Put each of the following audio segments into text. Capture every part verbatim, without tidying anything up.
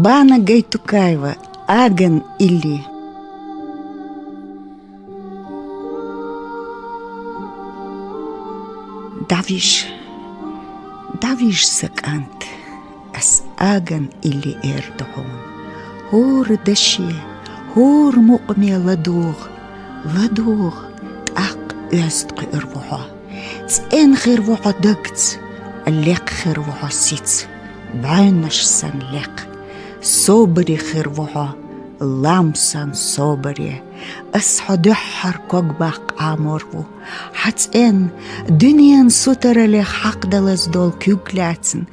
Бана Гайтукаева. Аган илли. Давиш, давиш, са кӀант, ас аган илли эр ду хьуна. ХӀора даше, хӀора мукъаме ладугӀа, ладугӀа, тӀаккха оьзда кхуьур ву хьо. ЦӀена хир ву хьо дагца, лекха хир ву хьо сица, бӀаьвнаш санна лекха. Собаре хир ву хьо, лам санна собаре. Ас хьо дуьххьара ког баккха Ӏамор ву. Хьа цӀен, дуьненан сутаралех хьакхадалаза долу куьг лаьцна,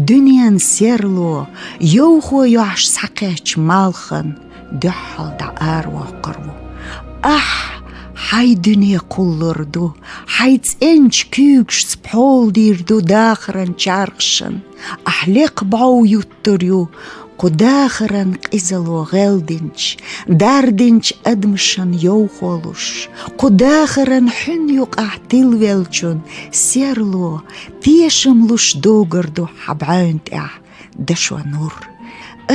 дуьненан серло, йовхо йохьуш схьакхаьчча малхан, дуьххьал дӀа аравоккхур ву. Ахь, хьайн дуьне кхуллур ду, хьайн цӀеначу куьйгашца пхьола дийр ду дахаран чархашна, ахь лекха бӀов юттур ю, кху дахаран къизало гӀелдинчу, дардинчу адамашна йовхо луш, кху дахаран хьуьнан юкъахь тилавеллачун серло тешам луш догур ду хьан бӀаьвна тӀехь дашо нур.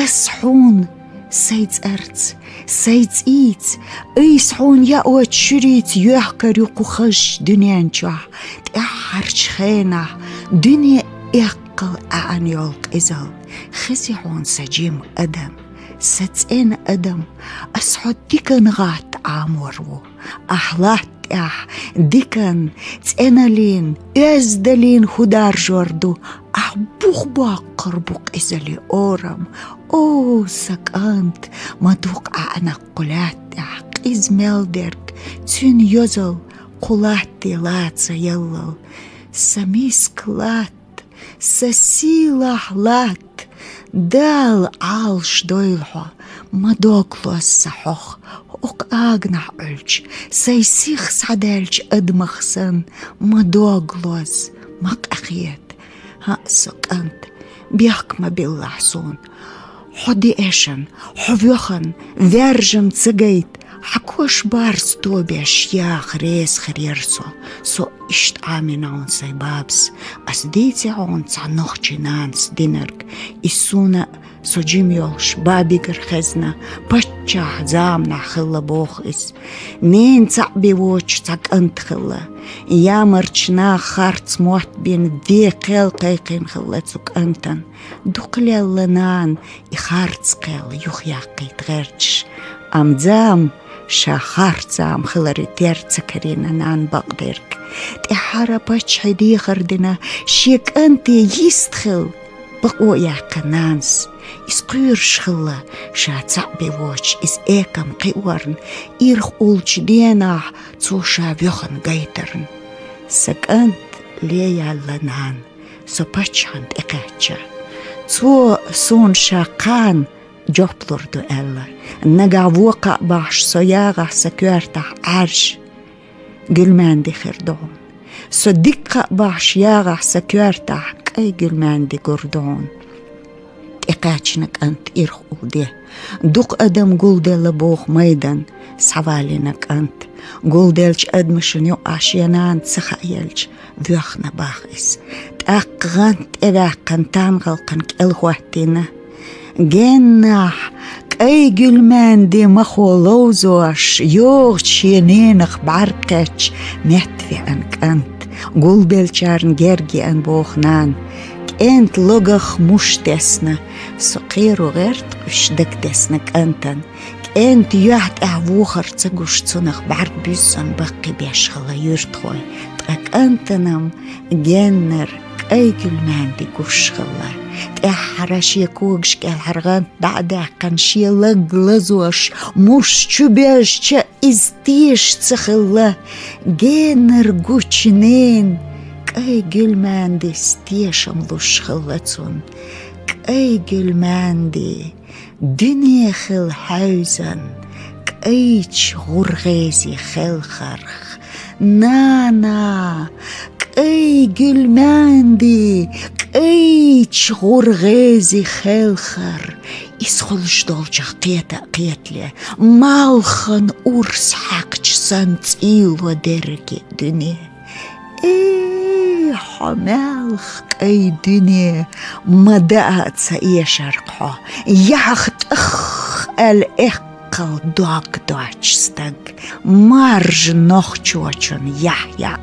Ас хьуна сайн цӀарца, сайн цӀийца, айса хьуна яочу шуьрийца йоьхкур ю кху хазачу дуьнен чохь, тӀаьххьарчу хенахь дуьне эккхал Ӏаьна йолу къизал. Хези хьуна сан жима адам, сан цӀена адам, ас хьо дикан гӀатта Ӏамор ву. Ахь латта тӀехь дикан, цӀеналлин, оьздаллин хӀу даржор ду, ахь бух боккхур бу къизаллин орам. О, сан кӀант, ма дукха Ӏаьнакх кху лаьтта тӀехь, къиза мел дерг, цуьнан йозал кху латте лаца яллал. Сан миска латта, сан сийлахь латта, Дала Ӏалаш дойла хьо, ма дог лоза сан хьох, хӀокху аганахь Ӏуьллучу, сайн сих схьадаьллачу адамах санна, ма дог лоза, ма къахета. ХӀаъ, со кӀант, бехк ма биллахь суна. Хьо деэшан, хьо воьхан, ваьржина ца гайта, хьан кош барз тобеш яха реза хир яра со. Со иштта Ӏамийна хьуна сайн бабас. Ас дийци хьуна цхьа нохчийн нанас динарг. Иза суна а, со жима йолуш, бабигара хезна, паччахь заманахь хилла боху иза. Ненан цхьаъ бен воцуш цхьа кӀант хилла. Ямарчу наха харц мотт бина, ден кхел кхайкхийна хилла цу кӀантана. Дукха лелла нана и харц кхел юхаяккхийта гӀерташ. Амма зама, ша харц зама хиларе терра ца карийна нана бакъдерг. ТӀаьххьара паччахье дехар дина, шен кӀанте йист хила бакъо яьккхина нанас. Иза кхоьруш хилла, ша цхьаъ бен воцуш, иза экам кхиорна, ирх уллучу денахь цо ша воьхна гайтарна. Сан кӀант, лен яьлла нана, со паччахьна тӀекхаьчча. Цо суна ша кхана жоп лур ду аьлла. Нагахь вон кхаъ бахьаш со ягӀахь сан коьртахь Ӏаьржа гуьлмаьнди хир ду хьуна. Со дика кхаъ бахьаш ягӀахь сан коьртахь кӀай гуьлмаьнди гур ду хьуна. ТӀекхаьчна кӀант ирх уллу де. Дукха адам гулделла боху майдан схьавалийна кӀант. Гулделлачу адамашна юкъахь шен нана ца хааелча, воьхна боху иза. ТӀаккха гӀант тӀеваьккхина тангӀалкхан кӀел хӀоттийна. Геннахь, кӀай гуьлмаьнди махо ловзош, йогӀучу шен ненах бӀаьрг кхетча, метта веана кӀант. Гулделлачарна герга еана боху нана. КӀентан логах муш тесна. Со кхеро гӀерта уьш дагадесна кӀантана. КӀентан юьхь тӀехь вохар ца гуш, цунах бӀаьрг буьззина баккхийбеш хилла юьртахой. Ткъа кӀантана-м геннара кӀай гуьлмаьнди гуш хилла. ТӀаьххьара шен когаш кӀелхьара гӀант дӀа а даьккхина, шен лаг лазош, муш чубоьжча, иза теша ца хилла. Геннара гучу ненан кӀай гуьлмаьндис тешам луш хилла цунна. КӀай гуьлмаьнди, дуьне хила хьаьвзина, кӀайчу гӀургӀезий хелхарх. Нана, кӀай гуьлмаьнди, кӀайчу гӀургӀезий хелхар. Иза хуьлуш долчух кхета а кхетале, малхан урс хьаькхча санна цӀийло дерриге дуьне. Эй, хьо маьлха къай дуьне, ма даа ца эшарг хьо, яхьах тӀах аьлла эккхал дог доаца стаг. Маржа нохчочун яхь яа,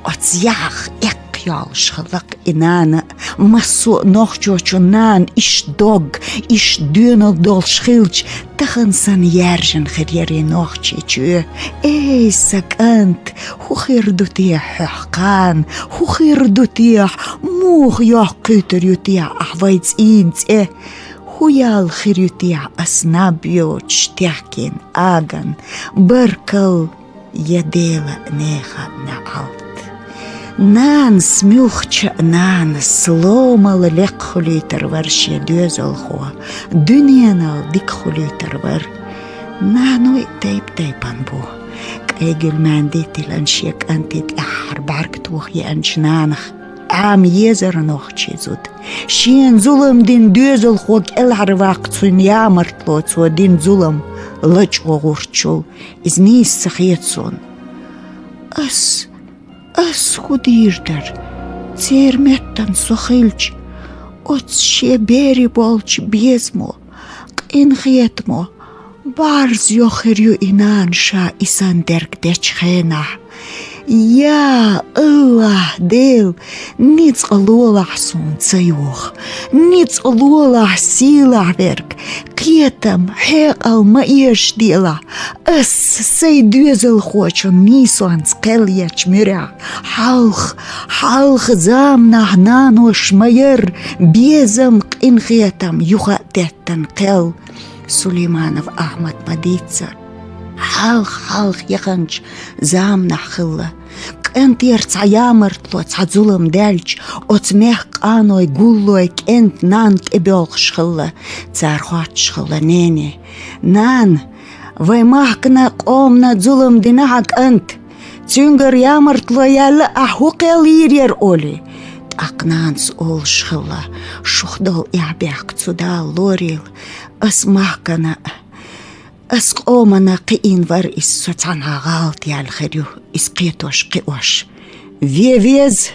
оцу яхьах эккха йолуш хилла-кх и нана а, массо а нохчочун нана иштта дог, иштта доьналла долуш хилча, тахана санна яьржина хир яра и нохчи чоь. Эй, сан кӀант, хӀун хир ду те хьох кхана, хӀун хир ду те, муха йоккхуьйтур ю те ахь вай цӀийнан цӀе? ХӀун ял хир ю те ас наб йоцуш техкийна аган? Баркалла, я Дела, нехан неӀалт! Нанас, муьлххачу а нанас, ломал лекха хуьлуьйтур вара шен доьзалхо, дуьненал дика хуьлуьйтур вара. Наной а тайп-тайпана бу. КӀайгуьлман Дитилан шен кӀанте тӀаьххьара бӀаьрг тоха еанчу нанах Ӏама езара нохчи зуда. Шена зулам дина доьзалхо кӀелхьарваккха, цуьнан ямартло, цо дина зулам лачкъо гӀуртчул, иза нийса ца хета суна. Ас, ас хӀун дийр дара? Церан меттана со хилча, оцу шен бере болчу безамо, къинхетамо, бӀарз йохур ю и нана ша и санна дерг дечу хенахь. Я АллахӀ, Дела, ницкъ лолахь суна ца йоха, ницкъ лолахь, сийлахь верг, кхетам, хьекъал ма эшаделахь, ас сайн доьзалхочун нийсонца кхел ечу муьрехь. Хьалха, хьалха заманахь нанош ма яра безам, къинхетам юха а деттан кхел. Сулейманов Ахьмад ма дийццара. Хьалха-хьалха яханчу заманахь хилла. КӀантера цхьа ямартло, цхьа зулам даьлча, оцу мехкан къаной, гуллой кӀентан нанна тӀебоьлхуш хилла. Цара хоттуш хилла: «Нене, нана, вайн махкана, къомана зулам дина хьан кӀанта. Цуьнгара ямартло яьлла, ахь хӀун кхел йийр яра?» — олий. ТӀаккха нанас олуш хилла: «Шух долу эхь-бехк цу Дала лорийла. Ас махкана а, ас къомана а кхиийна вара иза, со цхьанхьа гӀалат яьлла хир ю иза кхетош-кхиош». «Ве веза,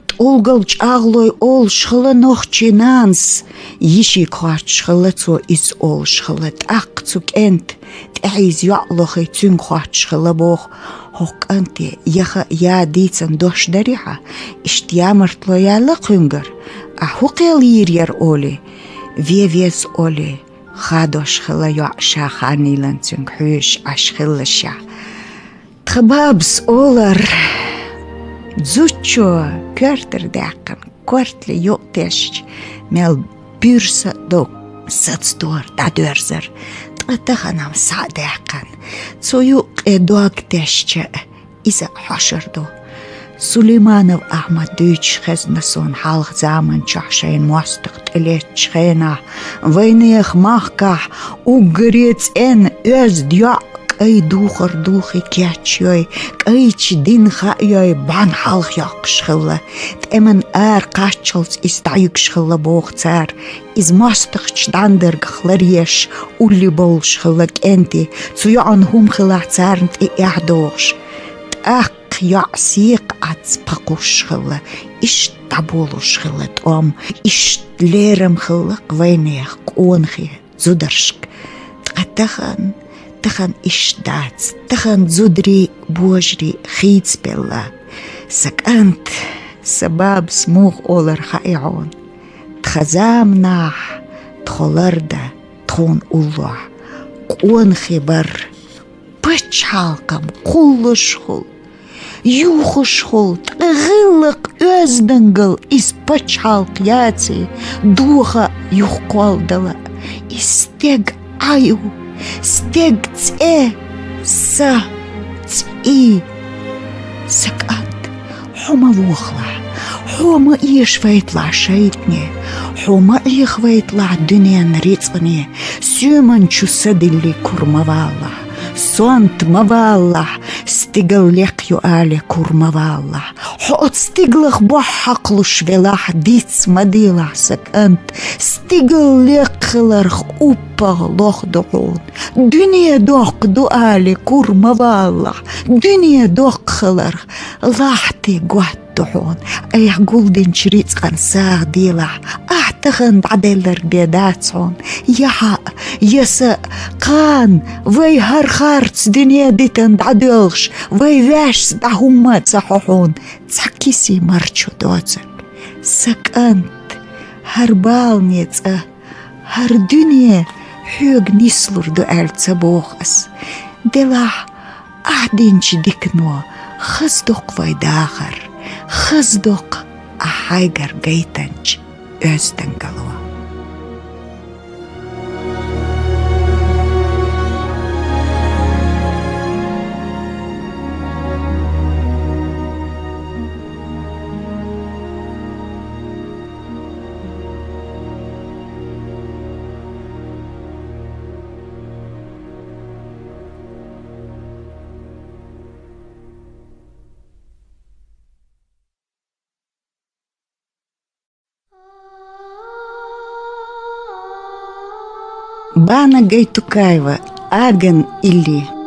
тӀулгал чӀагӀлой», — олуш хилла нохчийн нанас, йишига хоттуш хилла цо, иза олуш хилла. ТӀаккха цу кӀентан тӀаьхьийза йоӀ лохий, цуьнга хоттуш хилла боху: «ХӀокху кӀанте яха а, я дийцина дош дарий хьан? Иштта ямартло яьлла кхуьнгара, ахь хӀун кхел йийр яра?» — олий. «Ве веза», — олий. Хадош хилла йоӀ ша ханийла цуьнга хьоьжуш Ӏаш хиллашехь. Тхан бабас олар: зудчо коьртара даьккхина, кортале юкъ тесча, мел буьрса а дог сацадора, дӀадоьрзар, ткъа тахана-м схьа а даьккхина, цу юккъе дог тесча, иза а хьошур ду. Сулейманов Ахьмад дуьйцуш хезна суна хьалха заманчохь шайна мостагӀа тӀелеттачу хенахь, вайнехан махкахь уггаре цӀена оьзда йоӀ кӀай духар духий кечйой, кӀайчу дин хаайой, бӀаьнна хьалха йоккхуш хилла. ТӀеман ара кхаччалц иза дӀаюьгуш хилла боху цара. Иза мостагӀчу дӀандаргах ларъеш, улле бовлуш хилла кӀентий, цу йоӀана хӀума хилахь царна тӀе эхь дохуш. ТӀаккха йоӀ секха Ӏац пакхуш хилла, иштта дӀаболуш хилла тӀом, иштта лерам хилла-кх вайнехан къонахий зударшка. Ткъа тахана, тахана иштта дац, тахана зударий, божарий хийцабелла. Сан кӀант, сан бабас муха олар хаьий хьуна? Тхан заманахь, тхо лардан, тхуна уллохь къонахий бар пачхьалкхам кхуллушхула, юхушхула, ткъа гӀиллакх-оьздангалла иза пачхьалкх яций, доха а, юха кхолладала а. И стеган Ӏай ю, стеган цӀе, са, цӀий. Сан кӀант, хьо ма вохалахь, хьо ма эшавайталахь шайтӀане, хьо ма Ӏехавайталахь дуьненан рицкъане, соьман чу са диллий кура ма валалахь, сонта ма валалахь, Стигал лекха ю ала кура ма валалахь. Хьо оцу стигалах бохь хьакхалуш велахь, диц ма делахь, сан кӀант. Стигал лекха хиларх уппагӀа лоха ду хьуна. Дуьне доккха ду ала кура ма валалахь. Дуьне доккха хиларх лахьти готта ду хьуна. Айхьа гулдинчу рицкъан сагӀа делахь, ахь тахана дӀаделларг бен дац хьуна. Я хьаъ, я са, кхана, вай хӀара харц дуьне дитина дӀадоьлхуш, вай ваьшца дӀа хӀумма а ца хьо хьуна, цхьа кисий марчо доцург. Сан кӀант, хӀара балане цӀа, хӀара дуьне хьоьга нислур ду аьлла ца боху ас. Делахь, ахь динчу дикано хаза доккху вай дахар, хаза доккху ахь хьайгара гайтанчу оьзда гало. Бана Гайтукаева, «Аган илли».